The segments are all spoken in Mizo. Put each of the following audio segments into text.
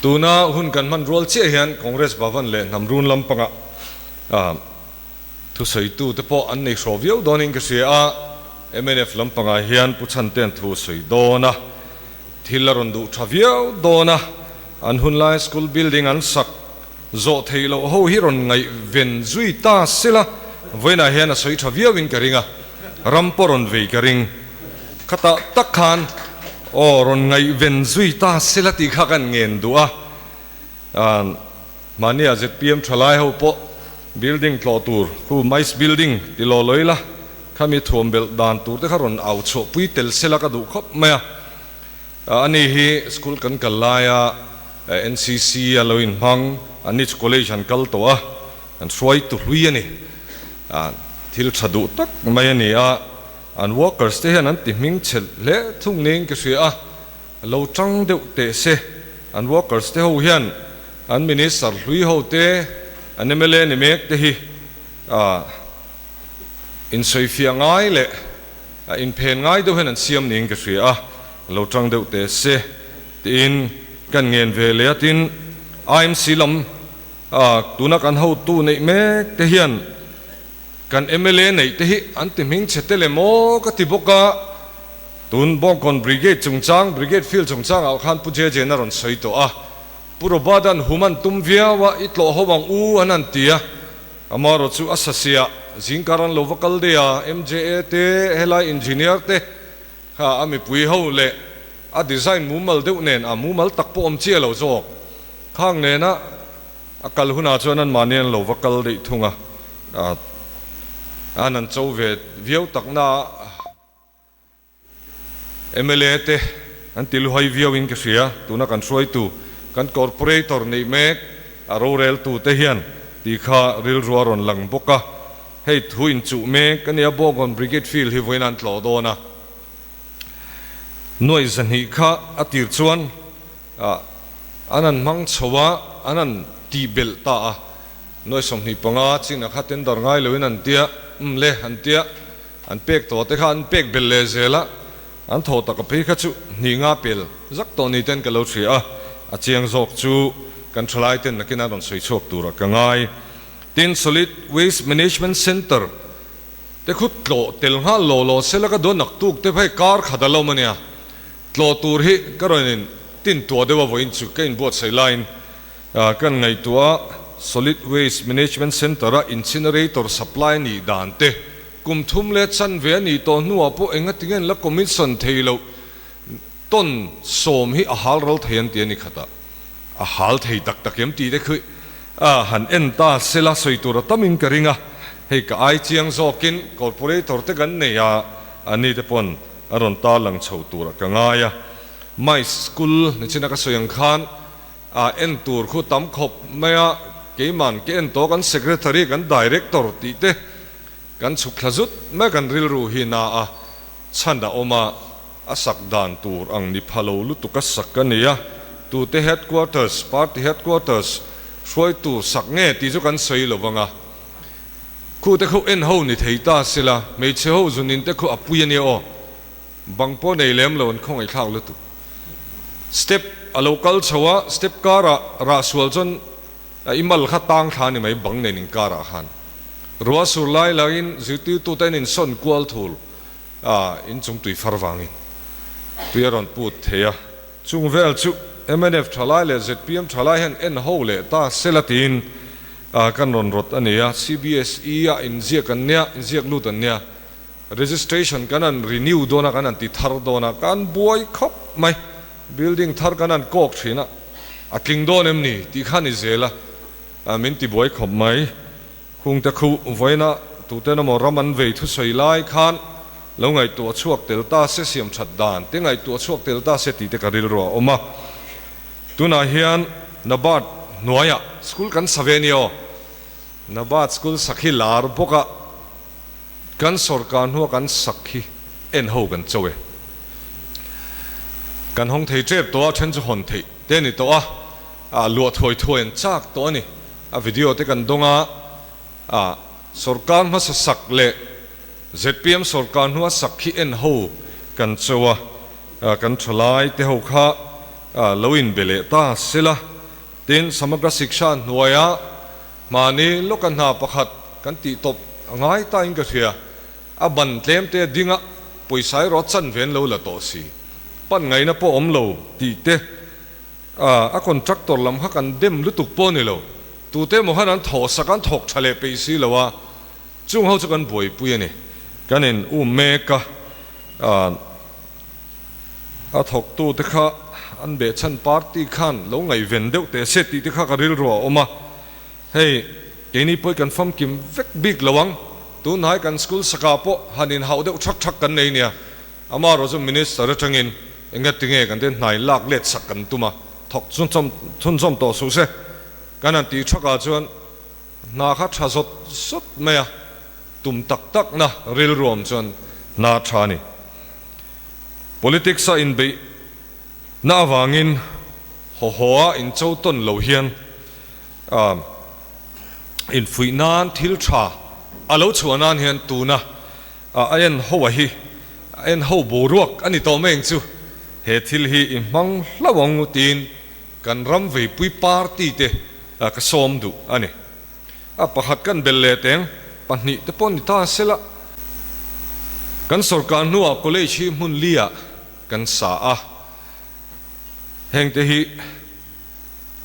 Tuna hun kan hman rual chiah hian Congress Bhavan leh hnam run lampanga thusawitu te pawh an nei hraw viau dawnin ka hria a, mnf lampangah hian Pu Chhante'n thu a sawi dawn a, thil a rawn duh tha viau dawn a, an hunlai school building an sak zawh theih loh ho hi rawn ngaihven zui ta sela, vawiinah hian a sawi tha viauin ka ring a, ram pawh rawn vei ka ring. Khatah tak khan aw rawn ngaihven zui ta sela tih kha kan ngen duh a, mahnia zpm thalai ho pawh building tlawh tur khu mice building ti law lawi la, khami thuam belh dan tur te kha rawn au chhuah pui tel sela ka duh khawp mai a. Ani hi school kan kal laia NCC a lo inhmang, anni chu college an kal tawh a, an hruai tu hlui a ni. Thil tha duh tak mai a ni a, an workers te hian an ti hming chhe hle thung niin ka hria a, lo tang deuh teh se. An workers te ho hian an minister hlui ho te, an mla ni mek te hi insawifiah ngai leh inphen ngai deuh hian an siam niin ka hria a, lo tang deuh teh se. Tiin kan ngen ve leh a, tin IMC lam tuna kan hotu neih mek te hian kan mla neih te hi an ti hming chhe tel em aw ka ti bawk a, tun Bawngkawn Brigade chungchang, Brigade Field chungchang ah khan Pu JJ na rawn sawi tawh a, Pu Robert-a'n hum an tum viau a, i tlawh ho ang u an han ti a, amaherawh chu a sasiah zingkar an lo va kal daih a, MJA te, helai Engineer te kha a mipui ho leh A design mumal deuh nen a mumal tak pawh awm chiah lo zawk. Khang nena a kal hunah chuan anmahni an lo va kal daih thung a, an an cho ve viau takna a mla te an ti luhai viauin ka hria. Tuna kan hruaitu, kan corporator neih mek a roreltu te hian tih kha rilru a rawn lang bawk a. Hei thu inchuh mek a nia, Bawngkawn Brigade Field hi vawiin an tlawh dawn a. Nuaih zahnih kha a tir chuan an han hmang chho a, an han tih belh ta a. Nuaih 25 chin a kha tender ngai loin an tia, umm le an tia, an pek tawh te kha an pek belh leh zel a, an thaw tak a phei kha chu hnih nga pel zak tawh ni ten ka lo hria a, a chiang zawk chu kan thalai ten nakin an rawn sawi chhuak turah ka ngai. Tin, Solid Waste Management Centre Te khu tlawh tel nghal law law sela ka duan nak tuk te phei kar khat a lawm a nia. Tlawh tur hi ka rawn in tin tuah deuh a vawiin chu ka inbuatsaih laiin kan ngaihtuah a, Solid Waste Management Centre a incinerator supply nih dan te kum thum leh chanve a nih tawh hnuah pawh engatinge an la commission thei loh ton sawm hi a hal ral thei an ti a ni khatah a hal thei tak tak em tih te khi a han en ta sela sawi tur a tamin ka ring a, hei ka ai chiang zawkin corporator te kan nei a, ani te pawn a rawn tarlang chho turah ka ngai a, my school nichina ka sawi ang khan a en tur khu tam khawp mai a, keiman ka en tawh kan secretary kan director tih te kan chhuk thla zut mai a kan rilru hi na a chhan a awm a. A sak dan tur ang ni pha lo lutuk a sak a ni a, tute headquarters, party headquarters, hruaitu sak nge tih chu kan sawi lo vang a. Khute khu en ho ni thei ta sela, hmeichhe ho zunin te khu a pui a nia aw. Bang pawh nei lem lo an khawngaihthlak lutuk. Step a lo kal chho a, step karah rah sual chuan a imal kha tang thla a ni mai bang nen inkarah khan. Ruah sur lai lahin zirtirtute an insawn kual thul. A inchung tui far vangin tui a rawn put thei a, chung vel chu mnf thalai leh zpm thalai hian en ho leh ta sela tiin kan rawn rawt a ni a, CBSE a inziak an nia, inziak lut an nia, registration kan han renew dawn a, kan han ti thar dawn a, kan buai khawp mai, building thar kan han kawk thin a, a tling dawn em ni tih kha ni zel a, min ti buai khawp mai. Khungte khu vawiina tuten emaw ram an vei thusawi lai khan lo ngaihtuah chhuak tel ta se, siam that dan te ngaihtuah chhuak tel ta se tih te ka rilru a awm a. Tunah hian Nabard hnuaiah school kan sa ve nia aw. Nabard school sak hi lar bawk a, kan sawrkar hnua kan sak hi en ho kan cho e. Kan hawng thei tep tawh a, then chu hawn theih te a ni tawh a, a luah thuai thuai an chak tawh a ni. A video te kan dawng a, a sawrkar hmasa sak leh zpm sawrkar hnua sak khi en ho kan cho a, kan thalai te ho kha lo inbe leh ta sela. Tin, Samagra Shiksha hnuaia mahni lawka hna pakhat kan tih tawp a ngai tain ka hria. A ban tlem te dinga pawisa erawh chan ve an lo la tawh si. Pan ngaihna pawh awm lo tih te a contractor lam kha kan dem lutuk pawh a ni lo. Tute emaw khan an thawh sak an thawk tha leh peih si lo a, chung ho chu kan buaipui a ni. Kan in um mek a, a thawktu te kha an behchhan party khan lo ngaihven deuh teh se tih te kha ka rilru a awm a. Hei, keini pawh kan famkim vek bik lo ang, tunhnai kan school sakah pawh han inhauh deuh thak thak kan nei nia. Amaherawhchu Minister atangin engati nge kan te hnai lak let sak kan tum a, thawk chhunzawm tawh suh se. Kan han tih thakah chuan hna kha tha zawt zawt mai a, tum tak takna rilruam chuan hna tha a ni. Politics a inbeih na avangin haw haw a incho tawn lo hian infuih nan thil tha a lo chhuah nan hian tuna a en ho a hi a en ho boruak a ni tawh mai ang chu. He thil hi i hmang hlauh ang u tiin kan ram veipui party te ka sawm duh a ni. A pakhat kan belh leh teng pahnih te pawh ni ta sela. Kan sorkar hnuah college hi hmun liah kan sa a, hengte hi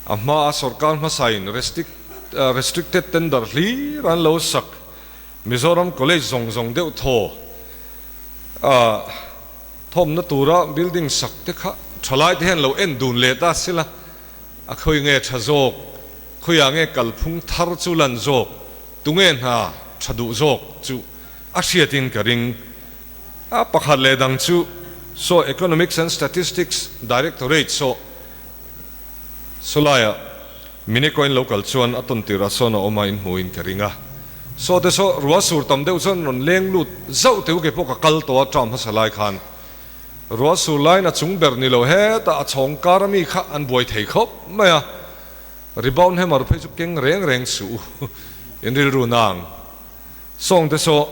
a hmaa sorkar hmasain restricted tender hlir an lo sak Mizoram College zawng zawng deuh thaw a thawmna tura building sak te kha thalai te hian lo en dun leh ta sela, a khawi nge tha zawk, khawiah nge kalphung thar chu lan zawk, tunge hna tha duh zawk chu a hriatin ka ring. A pakhat leh dang chu saw Economics and Statistics Directorate saw Sawlaiah Mini coin lo kal chuan a tawn tirah sawn a awm a inhmuhin ka ring a. Saw te saw ruah sur tam deuh chuan rawn leng lut zauh teu ke pawh ka kal tawh a term hmasa lai khan. Ruah sur laiin a chung ber ni lo hetah a chhawng kar ami kha an buai thei khawp mai a. Rebound hammer phei chu keng reng reng suh u in rilru nang. Sawng te saw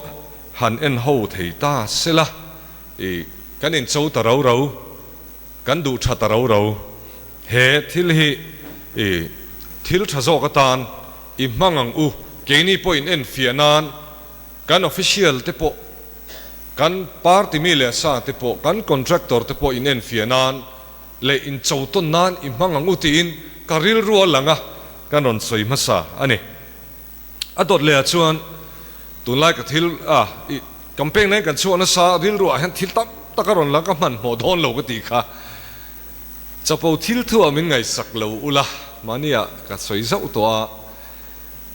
han en ho thei ta sela i kan incho ta ro ro. Kan duh tha ta ro ro. He thil hi i thil tha zawk atan i hmang ang u. Keini pawh in enfiah nan kan official te pawh, kan party mi leh sa te pawh, kan contractor te pawh in enfiah nan leh in cho tawn nan i hmang ang u tiin ka rilru a lang a, kan rawn sawi hmasa a ni. A dawt leh ah chuan tunlai ka thil a i campaign na in kan chhuah nasa rilru ah hian thil tam tak a rawn lang ka hmanhmawh dawn lo ka tih kha chapo thil thu ah min ngaihsak lo ula mahni ah ka sawi zauh tawh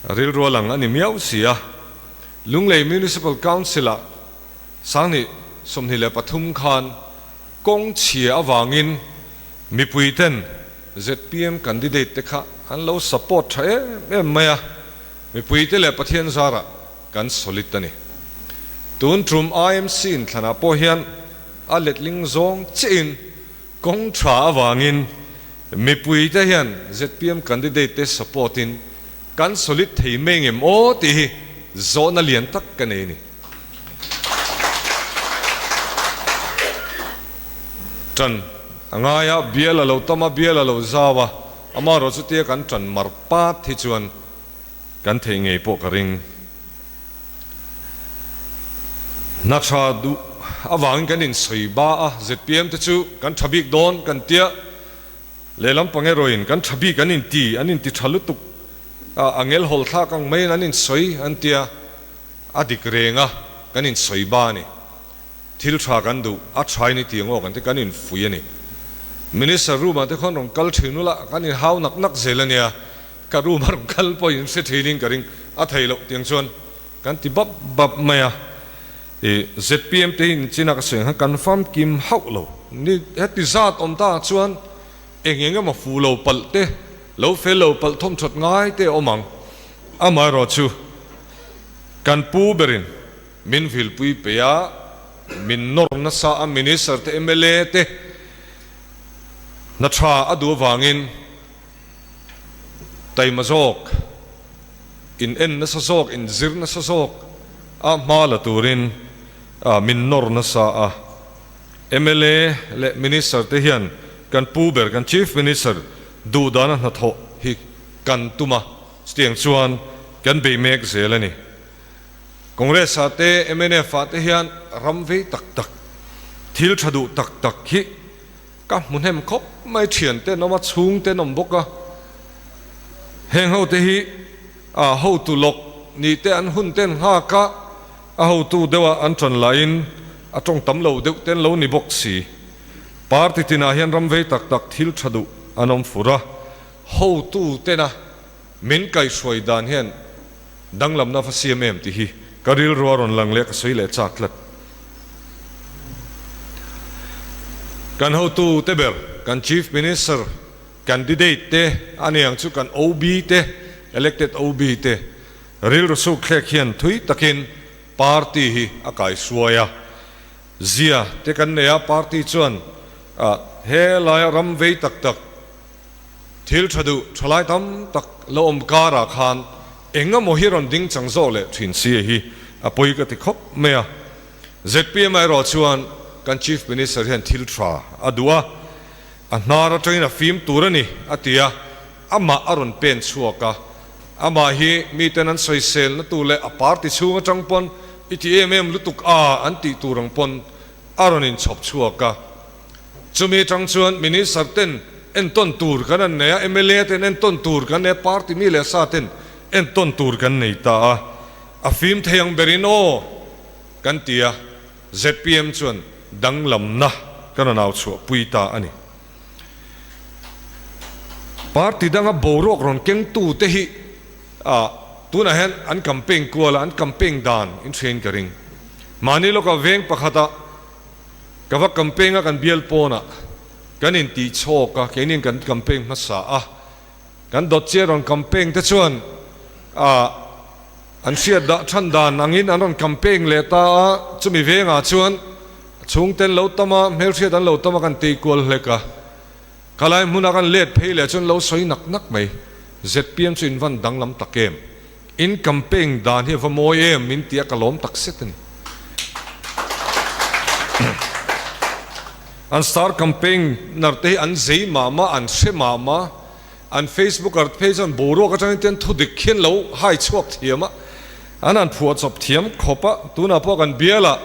a rilru a lang a ni miau si a Lunglei Municipal Council ah Sanghnih 23 khan kawng chhia avangin mipui ten Zpm candidate te kha an lo support tha em em mai a, mipui te leh Pathian zarah kan solid a ni. Tun tum IMC inthlanah pawh hian a letling zawng chiahin kawng tha avangin mipui te hian zpm candidate te support in kan solid thei mai ngem aw tih hi zawhna lian tak ka nei a ni. Ṭan a ngai a, bial a lo tam a, bial a lo zau a, amaherawh chutia kan ṭan mar pat hi chuan kan theih ngei pawh ka ring. Hna ṭha duh avangin kan insawi ba a, zpm te chu kan ṭha bik dawn kan tia, lehlam pang erawhin kan ṭha bik an inti, an inti ṭha lutuk a, a ngelhawl thlak ang maiin an insawi an tia. A dik reng a, kan insawi ba a ni. Thil tha kan duh, a tha in i ti ang aw kan ti, kan infui a ni. Minister room ah te khawn rawn kal thin ula, kan inhau nak nak zel a nia. Ka room a rawn kal pawh in hre thin in ka ring a thei loh tiang chuan kan ti bap bap mai a. I zpm te hi inchina ka sawi ang khan kan famkim hauh lo. Ni heti zat awm ta chuan eng eng emaw fuh lo palh te, lo fel lo palh thawm that ngai te a awm ang. Amaherawhchu Kan pu berin min vilpui pe a, min nawr nasa a, Minister te, mla te hna tha a duh avangin taima zawk, in en nasa zawk, in zir nasa zawk a hma la turin min nawr nasa a. Mla leh Minister te hian. Kan pu ber kan Chief Minister duh dana hnathawh hi kan tum a, chutiang chuan kan bei mek zel a ni. Congress ah te mnf ah te hian ram vei tak tak, thil tha duh tak tak hi ka hmu hnem khawp mai, thian te an awm a, chhung te an awm bawk a, heng ho te hi a hotu lawk nih te an hun te an nghak a, a hotu deuh a an tan lahin a tawng tam lo deuh te an lo ni bawk si. Party tinah hian ram vei tak tak thil tha duh an awm fur a, hotu tena min kaihhruai dan hian danglamna va siam em tih hi ka rilru a rawn lang leh ka sawi leh chak tlat. Kan hotu te ber, kan Chief Minister candidate te a niang chu kan OB te, elected OB te rilru suk thlek hian thui takin party hi a kaihhruai a. Zia te kan nei a, party chuan he laia ram vei tak tak thil tha duh thalai tam tak lo awm karah khan eng emaw hi rawn ding chang zawk leh thin si hi a pawi ka ti khawp mai a. Zpm erawh chuan kan Chief Minister hian thil tha a duh a, a hnar atangin a fim tur a ni a ti a, amah a rawn pen chhuak a, amah hi miten an sawiselna tur leh a party chhung atang pawn i ti em em lutuk a an tih tur ang pawn a rawn inchhawp chhuak a. Chumi atang chuan Minister ten entawn tur kan an nei a, mla ten entawn tur kan nei a, party mi leh sa ten entawn tur kan nei ta a, a fim thei ang berin aw kan ti a, zpm chuan danglamna kan rawn au chhuahpui ta a ni. Party danga boruak rawn kengtu te hi tunah hian an campaign kual a, an campaign dan in hriain ka ring. Mahni lawka veng pakhata ka va campaign a kan bial pawnah kan intih chhawk a, keinin kan campaign hmasa a, kan dawt chiah rawn campaign te chuan an hriat dah than dan angin an rawn campaign leh ta a, chumi vengah chuan A chhungten lo tam a, hmelhriat an lo tam a kan tei kual hlek a. Khalai hmuna kan let phei leh chuan lo sawi nak nak mai. Zpm chu in van danglam tak em? In campaign dan hi a va mawi em? Min ti a ka lawm tak set a ni. An star campaigner te hi an zei mah mah, an hre mah mah, an Facebooker te phei chuan boruak atangin te an thudik khian lo hai chhuak thiam a, an han phuahchawp thiam khawp a, tunah pawh kan bialah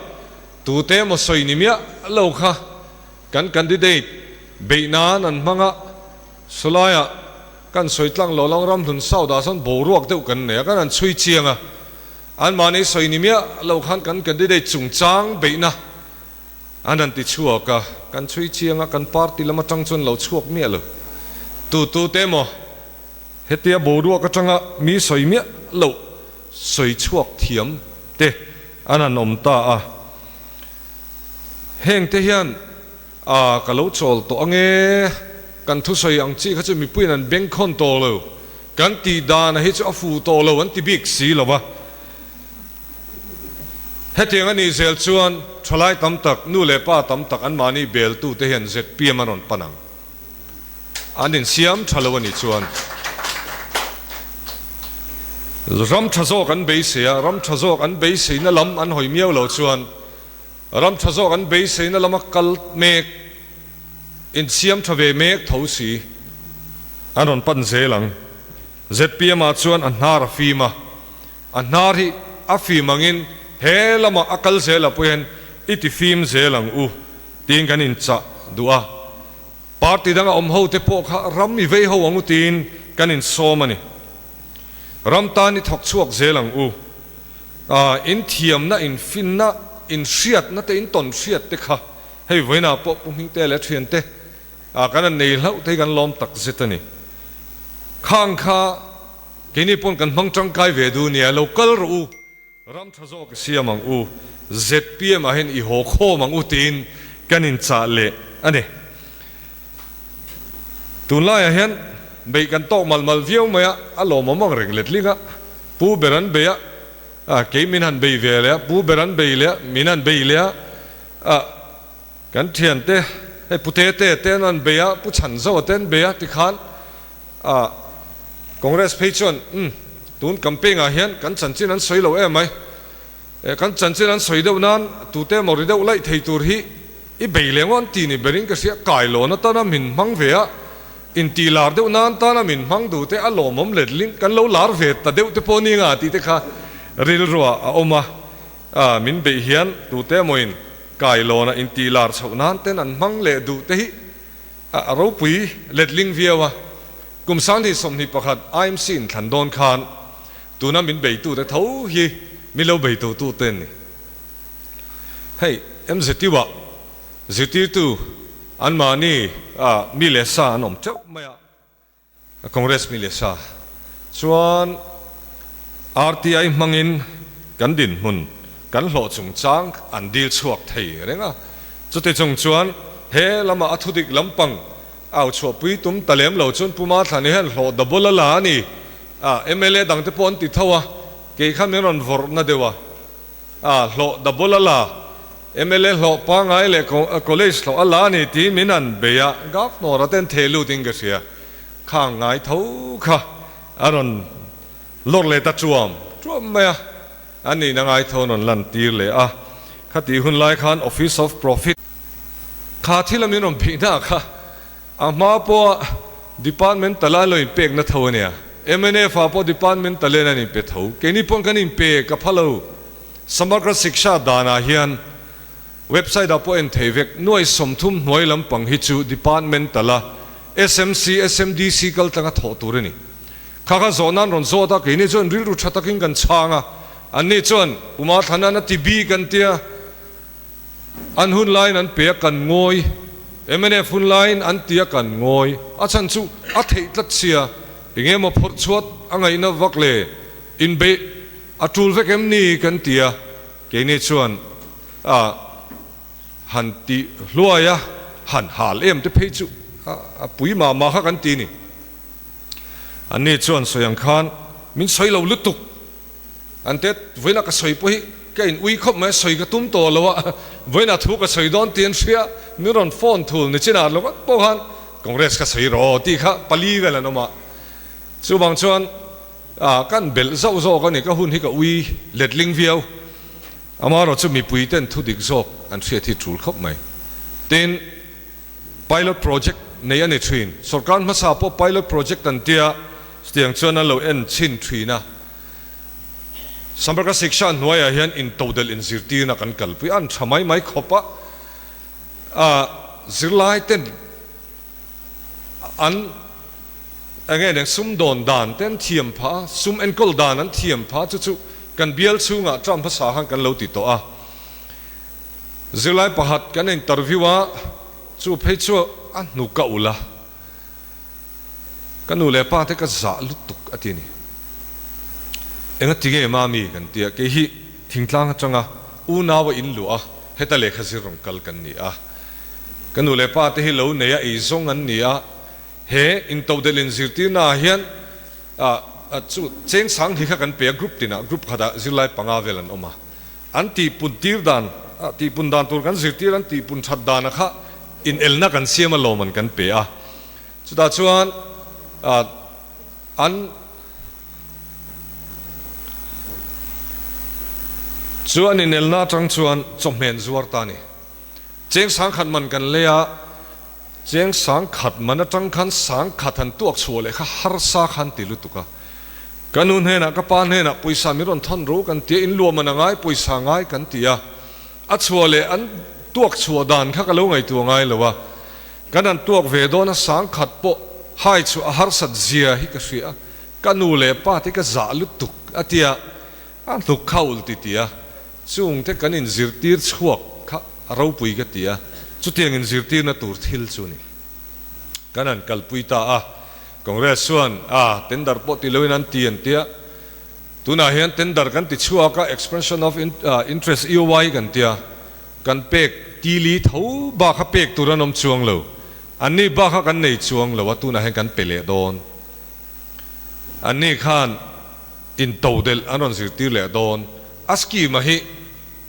Tute emaw sawi ni miah lo kha kan candidate beih nan an hmang a, sawlaiah kan sawi tlang lo lang ramhlun South ah sawn boruak deuh kan nei a, kan han chhui chiang a, anmahni sawi ni miah lo khan kan candidate chungchang beihna an han ti chhuak a, kan chhui chiang a, kan party lam atang chuan lo chhuak miah lo. Tutute emaw hetia boruak atanga mi sawi miah loh sawi chhuak thiam te an han awm ta a, heng te hian a ka lo chawl tawh ange, kan thusawi ang chi kha chu mipuiin an bengkhawn tawh lo, kan tih dan a hi chu a fuh tawh lo an ti bik si lo va. Hetiang a nih zel chuan thalai tam tak, nu leh pa tam tak anmahni beltu te hian zpm an rawn pan ang. An insiam tha lo a nih chuan ram tha zawk an beisei a, ram tha zawk an beiseina lam an hawi miau lo chuan ram tha zawk an beiseina lama kal mek, insiam tha ve mek tho si an rawn pan zel ang. Zpm ah chuan a hnar a fim a, a hnar hi a fim angin he lamah a kal zel ah pawh hian i ti fim zel ang u tiin kan inchah duh a. Party danga awm ho te pawh kha ram i vei ho ang u tiin kan insawm a ni. Ram tan i thawk chhuak zel ang u. In thiamna, in finna, in hriatna te, in tawn hriat te kha hei vawiinah pawh Pu Hmingte leh a thiante kan han nei hlauh te hi kan lawm tak zet a ni. Khang kha keini pawn kan hmang tangkai ve duh nia, lo kal rawh u. Ram tha zawk i siam ang u, zpm ah hian i haw khawm ang u tiin kan inchah leh a ni. Tunlaiah hian beih kan tawk mal mal viau mai a, a lawmawm ang reng letling a, pu ber an bei a, kei min han bei ve leh a, pu ber an bei leh a, min han bei leh a, kan thiante hei pu Tete te an han bei a, pu Chhanzoa te an bei a tikhan A, Congress phei chuan, Umm, tun campaign ah hian kan chanchin an sawi lo em mai. Kan chanchin an sawi deuh nan tute emaw ri deuh laih thei tur hi I bei leh ngawt an ti ni berin ka hria, kailawn atana min hmang ve a, intih lar deuh nan tana min hmang duh te a lawmawm let ling kan lo lar ve ta deuh te pawh ni nga tih te kha rilruah a awm a, a min beih hian tute emawin kailawn a intih lar chhoh nan ten an hmang leh duh te hi a ropui letling viau a. Kum 2021 IMC in thlan dawn khan tuna min beitute tho hi min lo bei tu tute an ni. Hei MZU ah zirtirtu anmahni mi leh sa an awm teuh mai a, Congress mi leh sa chuan RTI hmangin kan dinhmun kan hlawh chungchang an dil chhuak thei reng a, chuti chung chuan he lamah a thudik lampang Au chhuahpui tum ta lem lo chuan Pu Mathlani hian hlawh double a la a ni. A mla dangte pawh an ti tho a, kei kha min rawn vawrh na deuh a. A hlawh double a la, mla hlawh pangai leh college hlawh a la a ni tiin min han bei a, Governor a ten theh lut in ka hria. Khang ngai tho kha a rawn lawr leh ta chuam chuam mai a, a nihna ngai tho an rawn lan tir leh a. Khatih hun lai khan Office of Profit kha thil a min rawn phihna kha a hma pawha Department tala lo inpekna tho a nia. Mnf ah pawh Department talen an inpe tho. Keini pawn kan inpe ka pha lo. Samagra Shiksha danah hian website ah pawh en thei vek. Nuai 30 hnuai lampang hi chu Department tala SMC, SMDC kal tlanga thawh tur a ni. Kha kha zawh nan rawn zawt a, keini chuan rilru tha takin kan chhang a, anni chuan Puma Thlana'n a ti bik an tia, an hun laiin an pe a kan ngawi, mnf hun laiin an ti a kan ngawi, a chhan chu a theih tlat sia, eng emaw phawrh chhuat a ngaihna vak le, inbeih a tul vek em ni kan ti a, keini chuan a han ti hluai a, han hal em te phei chu a pui mah mah kha kan ti ni. Anni chuan sawi ang khan min sawi lo lutuk. An te vawiinah ka sawi pawh hi ka in ui khawp mai a, sawi ka tum tawh lo a, vawiinah thu ka sawi dawn tih an hria, min rawn phone thul ni chinah lo ngawt pawh khan Congress ka sawi rawh aw tih kha pali vel an awm a. Chuvang chuan kan belh zauh zawk a ni, ka hun hi ka ui letling viau. Amaherawhchu chu mipui ten thu dik zawk an hriat hi tul khawp mai. Tin. Pilot project nei a ni thin. Sorkar hmasa pawh pilot project an tia, chutiang chuan an lo en chhin thin a. Samagra Shiksha hnuaiah hian intodelh inzirtirna kan kalpui a, an tha mai mai khawp a. A zirlai ten an eng nge eng sumdawn dan te an thiam phah a, sum enkawl dan an thiam phah a, chu chu kan bial chhungah term hmasa khan kan lo ti tawh a. Zirlai pakhat kan interview a, chu phei chu a hnu ka ulh a, ka nu leh pa te ka zah lutuk a ti a ni. Enga ti nge mami kan ti a, kei hi thingtlang atanga unau a in luah a, heta lehkha zir rawn kal kan ni a, ka nu leh pa te hi lo nei a eizawng an ni a, he intodelh inzirtirna ah hian chu cheng sang hi kha kan pe a, group tinah group khatah zirlai panga vel an awm a. An tihpun tir dan, tihpun dan tur kan zirtir an tihpun that dana kha inelna kan siam a lawm an kan pe a. Chutah chuan an chu an inelna atang chuan chawhmen zuar ta a ni. Cheng sangkhat man kan lei a, cheng sangkhat man atang khan sangkhat han tuak chhuah leh kha harsa khan ti lutuk a. Ka nu hnenah ka pa hnenah pawisa min rawn thawn ro kan ti a, in luah man a ngai, pawisa ngai kan ti a. A chhuah leh an tuak chhuah dan kha ka lo ngaihtuah ngai lo a. Kan han tuak ve dawn a sangkhat pawh hai chhuah a harsat zia hi ka hria a, ka nu leh pa te ka zah lutuk a ti a, a hnuk kha ulh ti ti a. Chungte kan inzirtir chhuak kha a ropui ka ti a, chutiang inzirtirna tur thil chu a ni. Kan han kalpui ta a, Congress chuan a tender pawh ti loin an ti an tia, tunah hian tender kan ti chhuak a, expression of interest EOI kan tia, kan pek ti li tho bak kha pek tur an awm chuang lo, anni bak kha kan nei chuang lo a, tunah hian kan pe leh dawn. Anni khan intodelh an rawn zirtir leh dawn. A scheme a hi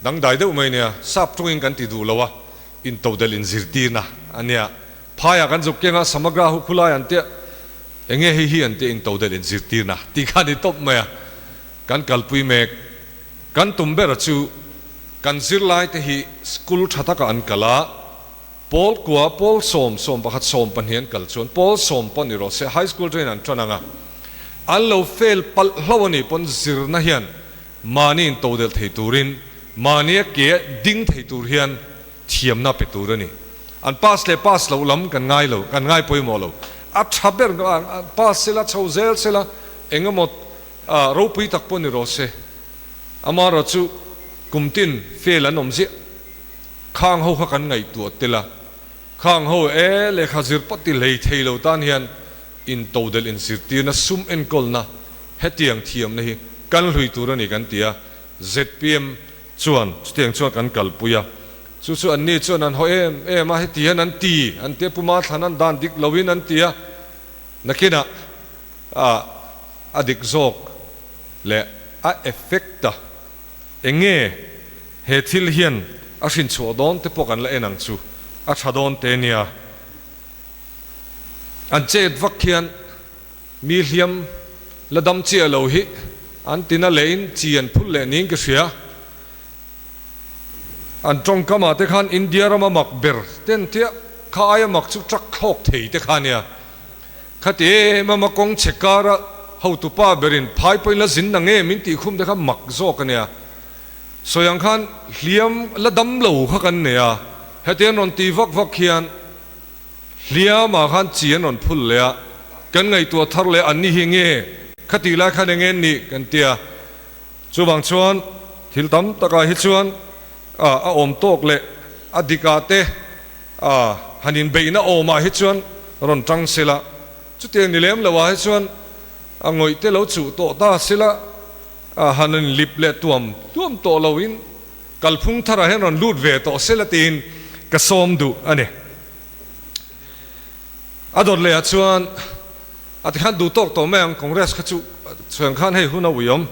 dangdai deuh mai nia, sap tawngin kan ti duh lo a, intodelh inzirtirna a nia. Phaiah kan zuk keng a, Samagra hu khulai an tia, eng nge hei hi an tia intodelh inzirtirna tih kha a ni tawp mai a, kan kalpui mek. Kan tum ber chu kan zirlaite hi school tha takah an kal a. Pawl kua, pawl sawm, 11, 12 an kal chuan pawl sawm pawh ni rawh se, high school train an tan ang a, an lo fail palh hlo a nih pawn zirna hian mahni in todelh thei turin, mahnia ke ding thei tur hian thiamna pe tur a ni. An pass leh pass loh lam kan ngai lo, kan ngai pawimawh lo. A tha ber pass sela, chho zel sela, eng emaw ropui tak pawh ni rawh se, amaherawhchu kum tin fail an awm ziah. Khang ho kha kan ngaihtuah tel a, khang ho e lehkha zir pawh ti hlei thei lo tan hian intodelh inzirtirna sum enkawlna hetiang thiamna hi kan hlui tur a ni kan ti a, zpm chuan chutiang chuan kan kalpui a, chu chu anni chuan an haw em em a, heti hian an ti an tia Puma thlan an dan dik loin an ti a, nakinah a dik zawk leh a effect a. Enge he thil hian a hrinchhuah dawn te pawh kan la en ang chu, a tha dawn te nia. An chet vak hian mi hliam la dam chiah lo hi an tina lehin chi an phul leh niin ka hria. An tawngkamah te khan India rama mak ber ten tia kha aia mak chu truck thlawk thei te kha nia. Khati em ama kawng chhe kara hotupa berin phai pawhin la zin na nge min tih khum te kha mak zawk a nia. Sawi ang khan hliam la dam lo kha kan nei a, heti an rawn ti vak vak hian hliamah khan chi an rawn phul leh a, kan ngaihtuah thar leh an ni hi nge khati lai khan enge nih kan ti a. Chuvang chuan thil tam takah hi chuan a awm tawk leh a dikah te A, han inbeihna awmah hi chuan rawn tang sela, chutiang ni lem loah hi chuan a ngawih te lo chuh tawh ta sela, a han inlip leh tuam tuam tawh loin kalphung tharah hian rawn lut ve tawh sela tiin ka sawm duh a ni. A dawt lehah chuan a tikhan duh tawk tawh mai ang, Congress kha chu chuan khan hei hun a uiawm,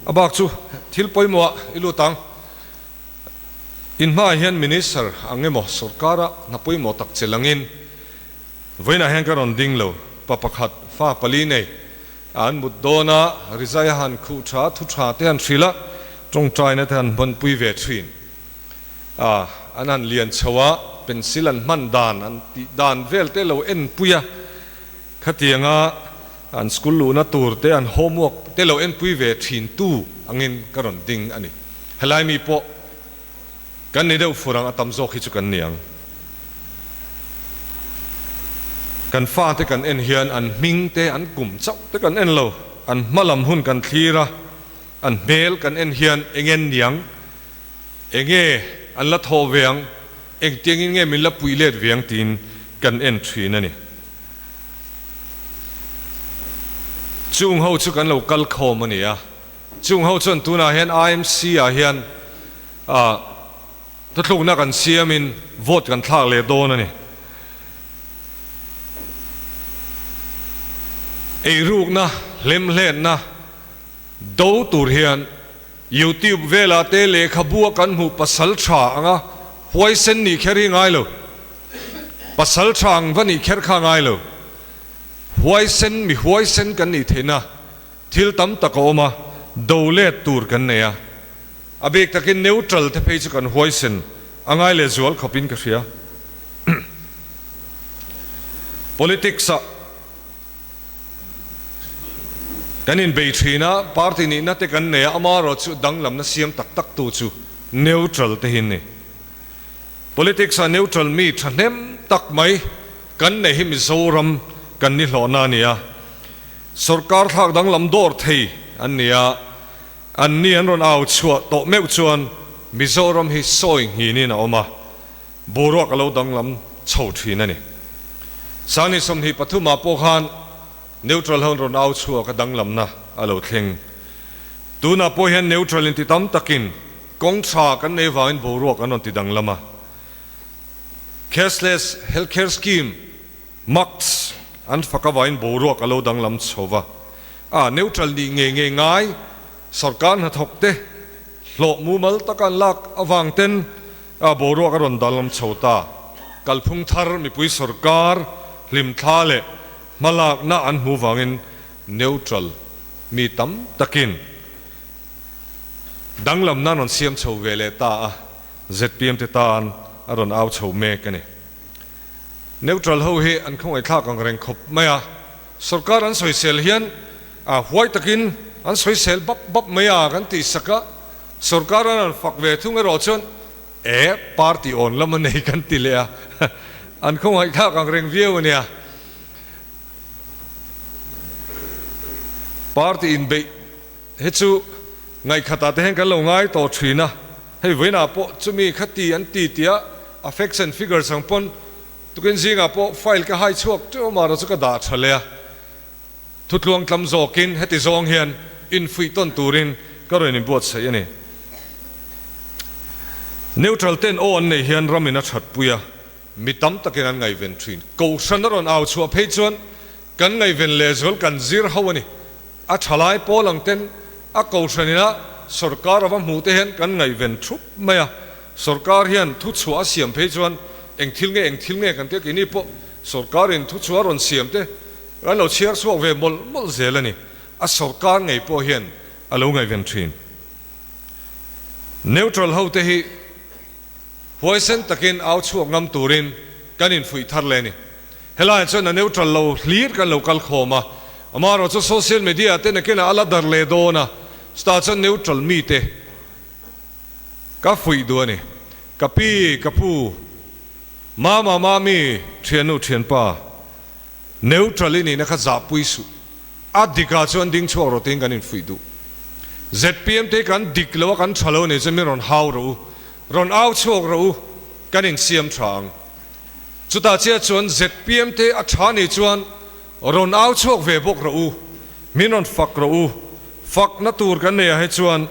a bak chu thil pawimawhah i lut ang. In hmaah hian Minister ang emaw sorkara hna pawimawh tak che langin vawiinah hian ka rawn ding lo. Pa pakhat, fa pali nei a an mut dawn a, rizai a han khuh tha, thu tha te han hrilh a, tawngtaina te han hmanpui ve thin a, an han lian chho a, pencil an hman dan, an tih dan vel te lo enpui a, khatianga an school luhna tur te, an homework te lo enpui ve thin tu angin ka rawn ding a ni. Helai mi pawh kan ni deuh fur ang, a tam zawk hi chu kan ni ang. Kan fate kan en hian an hming te, an kum chauh te kan en lo, an hma lam hun kan thlir a, an hmel kan en hian eng en niang, enge an la thaw ve ang, engtiangin nge min la puih let ve ang tiin kan en thin a ni. Chung ho chu kan lo kal khawm a ni a. Chung ho chuan tunah hian IMC ah hian thuthlukna kan siamin vote kan thlak leh dawn a ni. Eirukna, hlemhletna do tur hian YouTube velah te lehkhabu a kan hmuh pasal tha anga huaisen nih kher hi ngai lo. Pasal tha ang va nih kher kha ngai lo. Huaisen, mi huaisen kan nih theihna. Thil tam tak a awm a, do let tur kan nei a. A bik takin neutral te phei chu kan huaisen a ngai leh zual khawpin ka hria. Politics ah kan inbei thin a, party nihna te kan nei a, amaherawhchu danglamna siam tak tak tu chu neutral te hi an ni. Politics ah neutral mi thahnem tak mai kan nei hi Mizoram kan ni hlawhna a ni a. Sorkar thlak danglam dawr thei an ni a, an ni an rawn au chhuah tawh meuh chuan Mizoram hi sawi nghinin a awm a, boruak a lo danglam chho thin a ni. Sangni 23 ah pawh khan neutral ho an rawn au chhuak a danglamna a lo thleng. Tunah pawh hian neutral inti tam takin kawng tha kan nei vangin boruak an rawn ti danglam a. Cashless healthcare scheme Max an fak avain boruak a lo danglam chho va, a neutral nih ngei ngei ngai sorkar hnathawk te hlawh mumal taka an lak avang ten a boruak a rawn danglam chho ta. Kalphung thar mipui sorkar hlimthla leh hmalakna an hmu vangin neutral mi tam takin danglamna an rawn siam chho ve leh ta a, zpm te tan a rawn au chho mek a ni. Neutral ho hi an khawngaihthlak ang reng khawp mai a, sorkar an sawisel hian huai takin an sawisel bap bap mai a kan tih sak a, sorkar an han fak ve thung erawh chuan e party awn lam a nei kan ti leh a, an khawngaihthlak ang reng viau a nia. Party inbeih hi chu ngaihkhatah te hian kan lo ngai tawh thin a, hei vawiinah pawh chumi kha ti an ti tia a facts and figures ang pawn tukin zingah pawh file ka hai chhuak teuh a mahrawh chu ka dah tha leh a, thutluang tlam zawkin heti zawng hian infuih tawn turin ka rawn inbuatsaih a ni. Neutral ten aw an nei hian ramin a thatpui a. Mi tam takin an ngaihven thin. Kohhran a rawn au chhuah phei chuan kan ngaihven lehzual kan zir ho a ni. A thalai pawl ang ten a kohhran ina sorkar a va hmuh te hian kan ngaihven thup mai a. Sorkar hian thu chhuah a siam phei chuan eng thil nge eng thil nge kan tia keini pawh sorkarin thu chhuah a rawn siam te kan lo chhiar chhuak ve mawlh mawlh zel a ni. A sorkar ngei pawh hian a lo ngaihven thin. Neutral ho te hi. Huaisen takin au chhuak ngam turin kan infuih thar leh a ni. Helaiah chuan a neutral lo hlir kan lo kal khawm a, amaherawh chu social media te nakinah a la dar leh dawn a, chutah chuan neutral mite ka fuih duh a ni. Ka pi, ka pu, mama, mami, thiannu, thianpa, neutral i nihna kha zahpui suh. A dikah chuan ding chhuak rawh tiin kan infuih duh. Zpm te hi kan dik lo a, kan tha lo a nih chuan min rawn hau rawh u, rawn au chhuak rawh u, kan insiam tha ang. Chutah chiah chuan zpm te a tha nih chuan rawn au chhuak ve bawk rawh u, min rawn fak rawh u, fakna tur kan nei ah hi chuan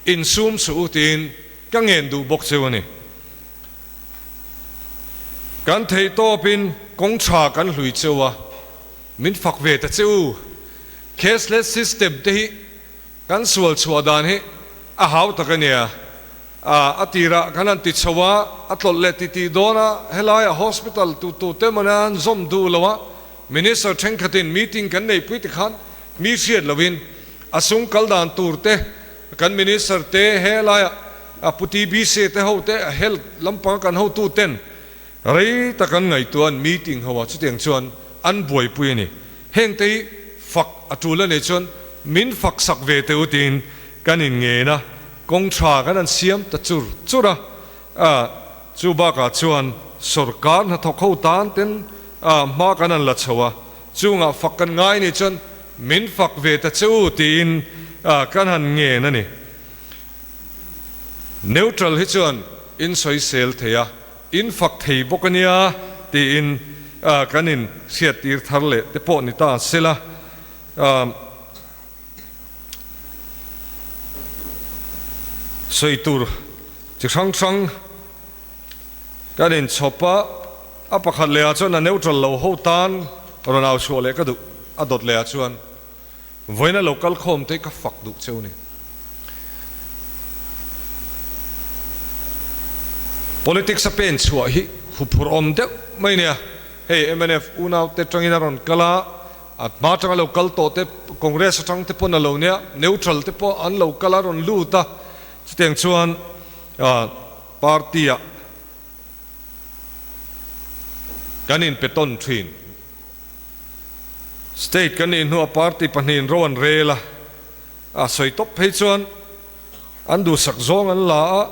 insum suh u tiin ka ngen duh bawk cheu a ni. Kan theihtawpin kawng tha kan hlui cheu a. Min fak ve ta che u. Cashless system te hi kan sual chhuah dan hi a hau tak a nia. A tirah kan han ti chho a, a tlawlh leh ti tih dawn a, helaiah hospital tu tu te mawni an zawm duh lo a, Minister thenkhatin meeting kan neihpui ti khan mi hriat loin a sung kal dan tur te kan Minister te helaiah Pu TBC te ho te health lampanga kan hotu ten Rei tak an ngaihtuah an meeting ho a, chutiang chuan an buaipui a ni. Hengte hi fak a tul a nih chuan min fak sak ve teh u tiin kan inngen a, kawng tha kan han siam ta chur chur a. Chu bakah chuan sorkar hnathawk ho tan ten hma kan han la chho a, chungah fak kan ngai nih chuan min fak ve ta che u tiin kan han ngen a ni. Neutral hi chuan in sawisel thei a. In fak thei bawk a nia tiin kan in hriattir thar leh te pawh ni ta sela. Sawi tur chi hrang hrang kan in chhawp a, a pakhat leh ah chuan a neutral lo ho tan rawn au chhuah leh ka duh, a dawt leh ah chuan Vawiina lo kal khawm te ka fak duh cheu ni. Politics a pen chhuah hi huphurh awm deuh mai nia. Hei mnf unau te tangin a rawn kal a, a hma tanga lo kal tawh te Congress atang te pawn a lo nia, neutral te pawh an lo kal a rawn lut a, chutiang chuan party ah kan inpe tawn thin. State kan nih hnuah party pahnihin ro an rel a, a sawi tawp phei chuan an duhsak zawng an la a,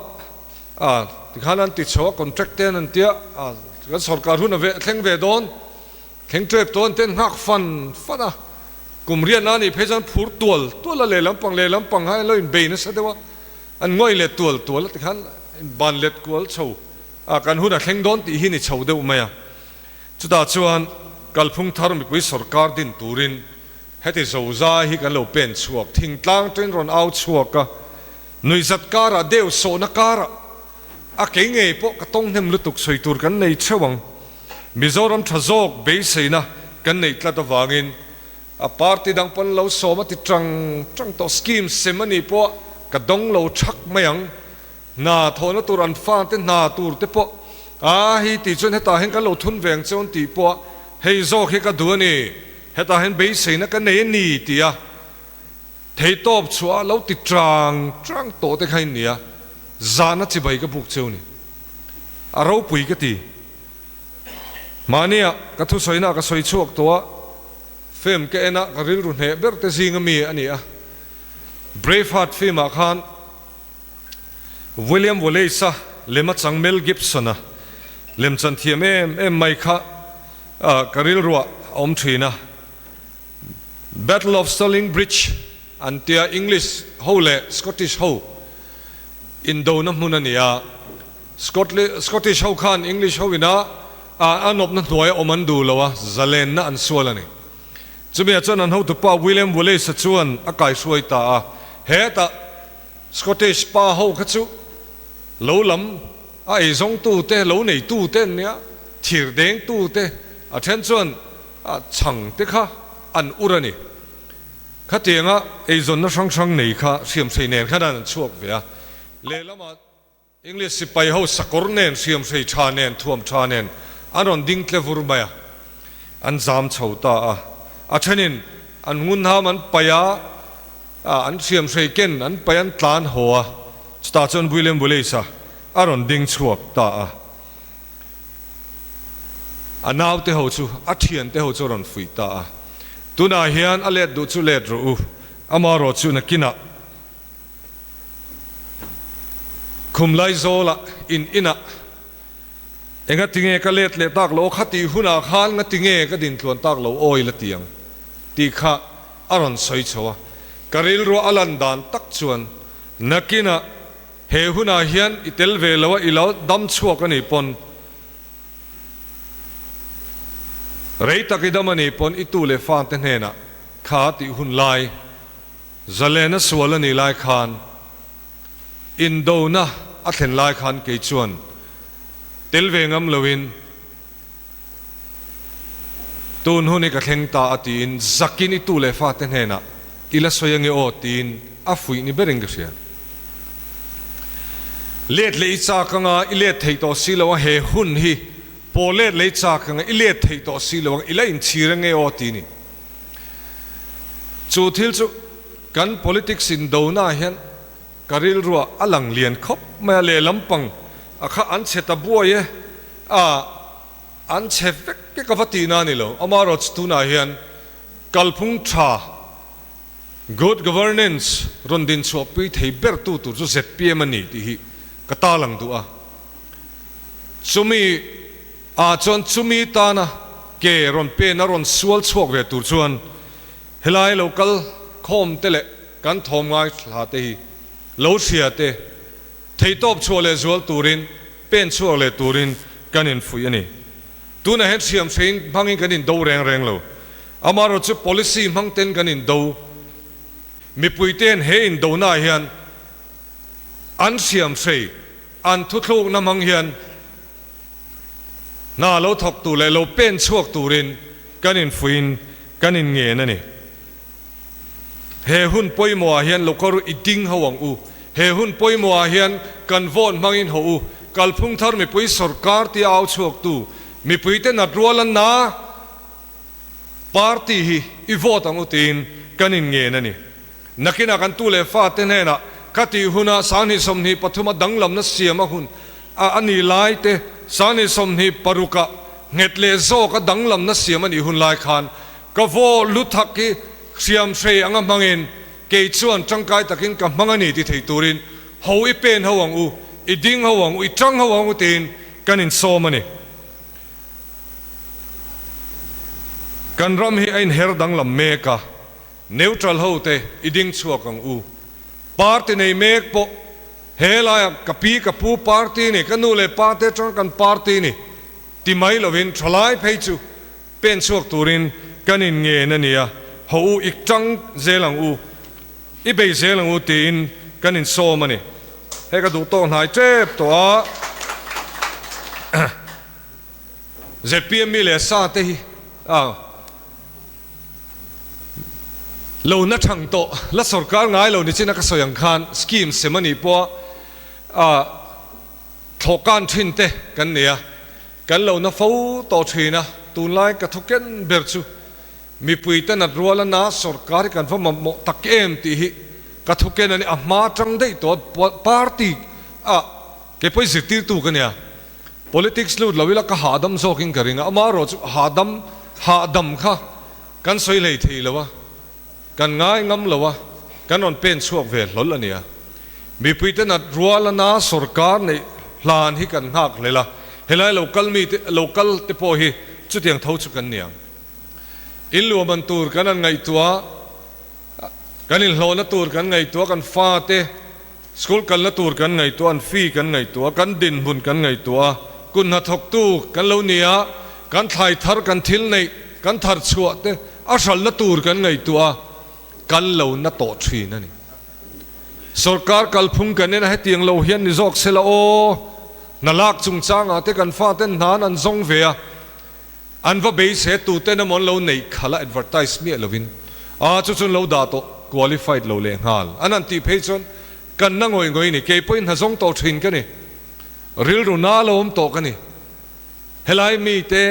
a tikhan an ti chho a, contract te an an tia, a kan sorkar hun a ve thleng ve dawn, thleng tep tawh an ten nghak fan fan a, kum riatna a nih phei chuan phur tual tual a lehlam pang lehlam pang kha an lo inbei nasa deuh a, an ngawi leh tual tual a tikhan ban let kual chho a, kan hun a thleng dawn tih hi ni chho deuh mai a. Chutah chuan kalphung thar mipui sorkar din turin heti zozai hi kan lo pen chhuak, thingtlang ṭin rawn au chhuak a, nuihzat karah deuh sawhna karah a kei ngei pawh ka tawng hnem lutuk sawi tur kan nei theuh ang. Mizoram ṭha zawk beiseina kan neih tlat avangin a party dang pawn lo sawm a ti ṭang ṭang tawh, scheme sem a nih pawh ka dawng lo ṭhak mai ang. Hna thawhna tur an fate hna tur te pawh a hei tih chuan hetah hian kan lo thun ve ang che awn tih pawh hei zawk hi ka duh a ni, hetah hian beiseina ka nei a ni tih a theihtawp chhuah a lo ti tang tang tawh te kha in ni a, zahna chibai ka buk cheu ni. A ropui ka ti. Mahnia ka thusawina ka sawi chhuak tawh a, film ka en a, ka rilru hneh ber te zinga mi a ni a. Braveheart film ah khan William Wallace-a lem a chang Mel Gibson-a lemchan thiam em em mai kha ka rilruah a awm thin a. Battle of Stirling Bridge an tia English ho leh Scottish ho indona hmun a ni a. Scottish ho khan English ho ina a nawpna hnuaia awm an duh lo a, zalenna an sual a ni. Chumi ah chuan an hotupa William Wallace-a chuan a kaihruai ta a, hetah Scottish pa ho kha chu lo lam a eizawngtute, lo neitute an nia, thir dengtute, a then chuan chhang te kha an ur a ni. Khatianga eizawnna hrang hrang nei kha hriamhrei nen khan an chhuak ve a, lehlamah English sipai ho sakawr nen, hriamhrei tha nen, thuam tha nen an rawn ding tle vur mai a, an zam chho ta a. A thenin an ngunham an paih a, an hriamhrei ken an paih an tlan haw a, chutah chuan William Wallace-a a rawn ding chhuak ta a. A naute ho chu, a thiante ho chu a rawn fuih ta a. Tunah hian a let duh chu let rawh u, amaherawh chu nakinah Khum Laizawla in inah enga tinge ka let leh tak lo kha tih hunah khan nga tinge ka din tluan tak lo awi la ti ang tih kha a rawn sawi chho a. Ka rilruah a lan dan tak chuan nakinah he hunah hian i tel ve lo a i lo dam chhuak a nih pawn rei tak i dam a nih pawn i tu leh fate hnenah kha tih hun lai Zalena sual a nih lai khan, indona a thlen lai khan kei chuan tel ve ngam loin tun hun hi ka thleng ta a tiin zakin i tu leh fate hnenah i la sawi ange aw tiin a fuih ni berin ka hria. Let leh i chak anga i let theih tawh si lo a, he hun hi pawh let leh i chak anga i let theih tawh si lo ang i la inchhir ange aw ti ni. Chu thil chu kan politics indona ah hian ka rilruah a lang lian khawp mai a, lehlam pang a kha an chhe ta buai e, a an chhe vek vek a va tihna a ni lo. Amaherawhchu tunah hian kalphung tha, good governance, rawn dinchhuahpui thei ber tu tur chu zpm a ni tih hi ka tarlang duh a. Chumi. Ah chuan chumi tana ke rawn pen a rawn sual chhuak ve tur chuan helai lo kal khawm te leh kan thawm ngai thla te hi lo hria te theihtawp chhuah leh zual turin pen chhuak leh turin kan infuih a ni. Tunah hian hriam hrein hmangin kan indo reng reng lo. Amaherawhchu chu policy hmang ten kan indo. Mipui ten he indona ah hian an hriam hrei an thuthlukna hmang hian Hna lo thawk tur leh lo pen chhuak turin kan infuiin kan inngen a ni. He hun pawimawhah hian lokal i ding ho ang u. He hun pawimawhah hian kan vote hmangin ho u. Kalphung thar mipui sawrkar tia au chhuaktu mipuite nat rual a na party hi i vote ang u tiin kan inngen a ni. Nakinah kan tu leh fate hnenah ka tih huna 2023 a danglamna siam a hun a a nih lai te, 2026 ah nghet leh zawk a danglamna siam a nih hun lai khan ka vaw lu thak hi hriam hrei anga hmangin kei chuan tangkai takin ka hmang a ni ti thei turin ho i pen ho ang u, i ding ho ang u, i tang ho ang u tiin kan insawm a ni. Kan ram hi a inher danglam mek a. Neutral ho te i ding chhuak ang u. Party nei mek pawh he laia ka pi ka pu party ni, ka nu leh pa te atanga kan party ni ti mai lovin thalai phei chu pen chhuak turin kan in ngen a nia, ho u ik tang zel ang u, i bei zel ang u tiin kan in sawm a ni. Hei ka duh tawk hnai tep tawh a. Zpm mi leh sa te hi a. Lo na thang tawh la sorkar ngai lo ni chin a ka sawi ang khan scheme sem a nih pawh a thlawhkan thin te kan nei a, kan lo na fo tawh thin a, tunlai ka thu ken ber chu mipui te nat rual a na sorkar hi kan va mamawh tak em tih hi ka thu ken a ni, a hma tang daih tawh party ah keipawh i zirtirtu ka nia. Politics lut lo ila ka hahdam zawkin ka ring a, amaherawh chu hahdam hahdam kha kan sawi hlei thei lo a, kan ngai ngam lo a, kan rawn pen chhuak ve hlawl a nia. Mipuite nat rual ana sorkar neih hlan hi kan nghak hlel a, helai lo kal mite lo kal te pawh hi chutiang tho chu kan niang. In luahman tur kan han ngaihtuah a, kan inhlawhna tur kan ngaihtuah a, kan fate School kalna tur kan ngaihtuah, an fee kan ngaihtuah, kan dinhmun kan ngaihtuah a, kut hnathawktu kan lo ni a, kan thlai thar, kan thil neih, kan thar chhuah te a hralhna tur kan ngaihtuah a, kan lo na tawh thin a ni. Sorkar kalphung kan en a, hetiang lo hian ni zawk se la aw, hna lak chungchangah te kan faten hnan an zawng ve a, An va beisei tuten emaw an lo neih khalh a advertise miah lovin a chu chuan lo dah tawh qualified lo leh nghal an han tih phei chuan kan na ngawih ngawih a ni. Kei pawhin hna zawng tawh thin ka ni. Rilru na lo awm tawh ka ni. Helai mite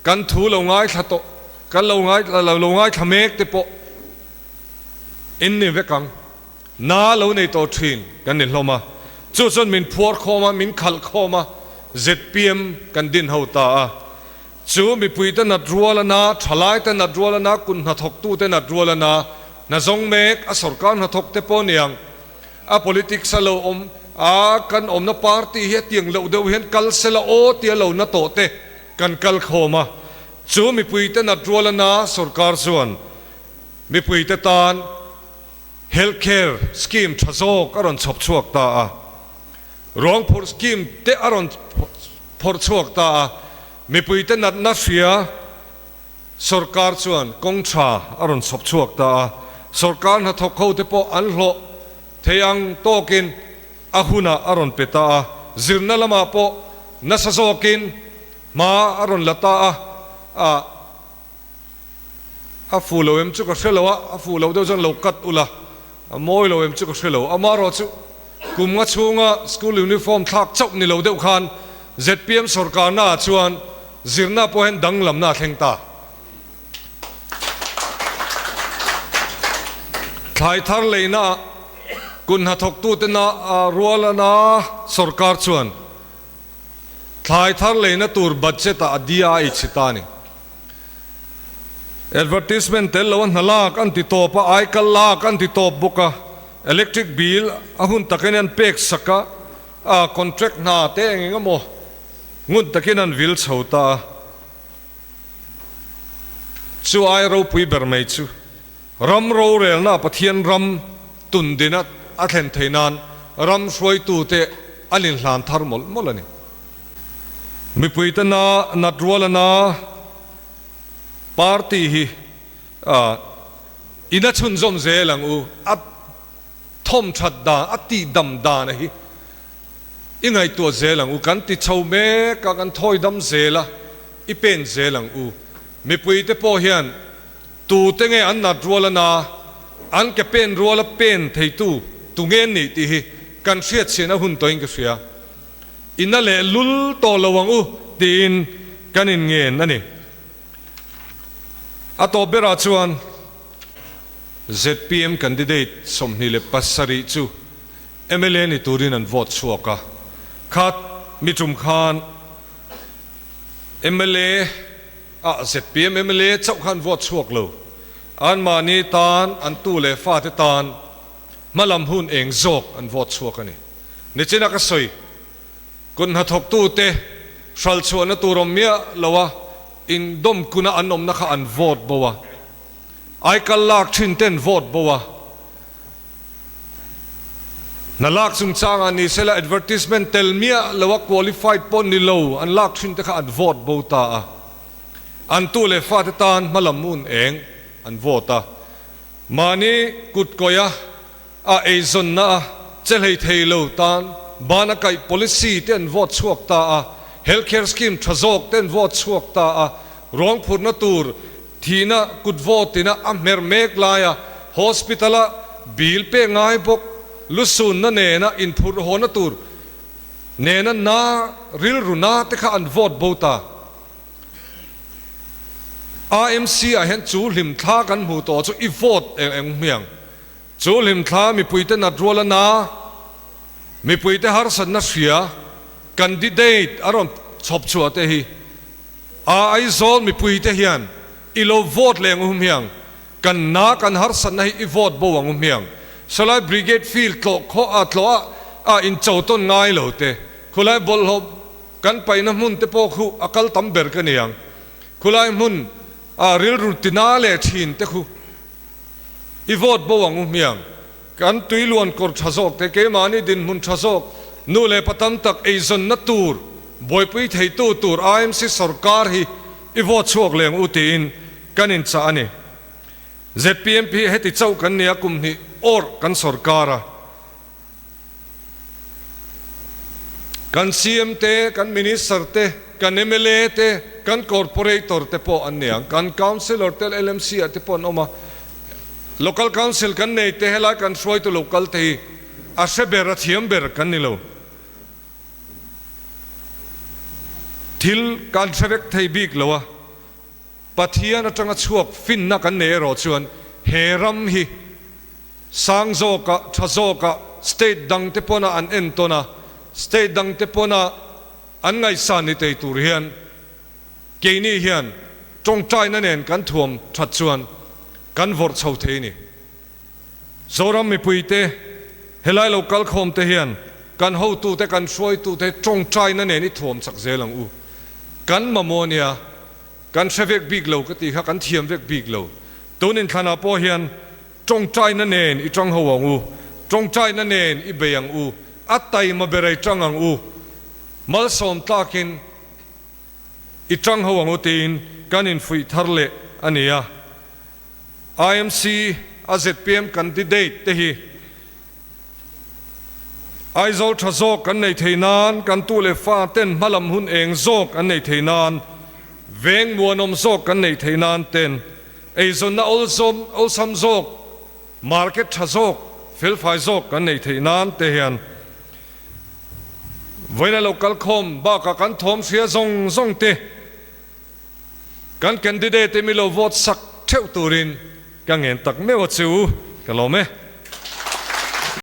kan thu lo ngaithla tawh kan lo lo ngaithla mek te pawh in ni vek ang. Na lo nei tawh thin kan ni hlawm a, chu chuan min phuar khawm a, min khalh khawm a, zpm kan din ho ta a. Chu mipuite nat rual a na, thalaite nat rual a na, kut hnathawktute nat rual a na, hna zawng mek a sorkar hnathawkte pawh niang a politics a lo awm a, kan awmna party hi a tiang loh deuh hian kal sela aw tia lo na tawh te kan kal khawm a. Chu mipuite nat rual a na sorkar chuan mipuite tan Health Care Scheme tha zawk a rawn chhawp chhuak ta a, ruang phurh scheme te a rawn phawrh chhuak ta a, mipuite natna hria sawrkar chuan kawng tha a rawn chhawp chhuak ta a, sawrkar hnathawk ho te pawh an hlawh thei ang tawkin a hunah a rawn pe ta a, zirna lamah pawh nasa zawkin hma a rawn la ta a, a. A fuh lo em chu ka hre lo a, a fuh loh deuh chuan lo cut ula, a mawi lo em chu ka hre lo. Amaherawh chu kum nga chhunga school uniform thlak chauh ni lo deuh khan zpm sawrkarna ah chuan zirna pawh hian danglamna a thleng ta. Thlai thar leina ah kut hnathawktute na rualana sawrkar chuan thlai thar leina tur budget ah a dia a eichhi ta a ni. Advertisement tel lo a hna lak an ti tawp a, aikal lak an ti tawp bawk a, electric bill a hun takin an pek sak a, a contract hna te eng eng emaw ngun takin an vil chho ta a. Chu ai ropui ber mai chu ram rorelna Pathian ram tundina a thlen theih nan ram hruaitute an inhlan thar mawlh mawlh a ni. Mipuite na nat ruala na party hi in a chhunzawm zel ang u, a thawm that dan, a tih dam dan a hi i ngaihtuah zel ang u, kan ti chho mek a, kan thawi dam zel a, i pen zel ang u. Mipuite pawh hian tute nge an nat ruala na, an ke pen ruala pen theitu tu nge an nih tih hi kan hriatchhian a hun tawhin ka hria. Ina leh lul tawh lo ang u tiin kan inngen a ni. A tawp berah chuan zpm candidate 27 chu mla ni turin an vote chhuak a, kha mi tum khan mla ah zpm mla chauh khan vote chhuak lo, anmahni tan an tu leh fate tan hmalam hun eng zawk an vote chhuak a ni. Nichina ka sawi, kut hnathawktute hral chhuahna tur awm miah lo a, indawm kuna an awmna kha an vote bo a, aikal lak thin ten vote bo a, hna lak chungchangah ni sela advertisement tel miah lo a qualified pawh ni lo an lak thin te kha an vote bo ta a, an tu leh fate tan hmalam hun eng an vote a, mahni kut kawih a. A eizawnna a che hlei thei lo tan ban a kaih policy te an vote chhuak ta a, health care scheme tha zawk te an vote chhuak ta a, ruang phurhna tur thihna kut vote ina a hmer mek laia hospital a bill pek ngai bawk lusunna nena inphurh hawna tur nena na rilru na te kha an vote bo ta. AMC ah hian chu hlimthla kan hmuh tawh chu i vote eng eng hmiang. Chu hlimthla mipuite nat rual a na, mipuite harsatna hria. candidate a rawn chhawp chhuah te hi a Aizawl mipui te hian i lo vote leh ang u hmiang, kan na kan harsatna hi i vote bo ang u hmiang. Sawlai Brigade field tlawh khawh a tlawh a a in cho tawn ngai lo te, khulai bawlhhlawh kan paihna hmun te pawh khu a kal tam ber ka ni ang. Khulai hmun a rilru tina leh thin te khu i vote bo ang u hmiang. Kan tui luan kawr tha zawk te, keimahni dinhmun tha zawk, nu leh pa tam tak eizawnna tur buaipui theitu tur IMC sorkar hi i vote chhuak leng u tiin kan inchah a ni. Zpmp hi heti chauh kan nia kum hnih awrh kan sorkar a. Kan CM te, kan Minister te, kan mla te, kan Corporator te pawh an ni ang. Kan Councillor te LMC ah te pawh an awm a. Local Council kan nei te helai kan hruaitu local te hi a hre ber, a thiam ber kan ni lo. Thil kan hre vek thei bik lo a. Pathian atanga chhuak finna kan nei erawh chuan he ram hi Sang zawkah, tha zawkah state dangte pawna an entawn a, state dangte pawna an ngaihsan ni thei tur hian keini hian tawngtaina nen kan thuam that chuan kan vawrh chho thei a ni. Zoram mipuite helai lo kalkhawmte hian kan hotute, kan hruaitute tawngtaina nen i thuam chak zel ang u. Kan mamawh nia, kan hre vek bik lo ka tih kha kan thiam vek bik lo. Tun inthlanah pawh hian Tawngtaina nen i tang ho ang u, tawngtaina nen i bei ang u, a taima ber ei tang ang u, malsawm tlakin i tang ho ang u tiin kan infuih thar leh a ni a. IMC a zpm candidate te hi Aizawl tha zawk kan nei thei nan, kan tu leh fa ten hmalam hun eng zawk an nei thei nan, veng muanawm zawk kan neih thei nan ten Eizawnna awlsawm awlsam zawk, market tha zawk, felfai zawk kan neih theih nan te hian vawiin a lo kal khawm bakah kan thawm hria zawng zawng te kan candidate te mi lo vote sak theuh turin ka ngen tak meuh a chu ka lawm e.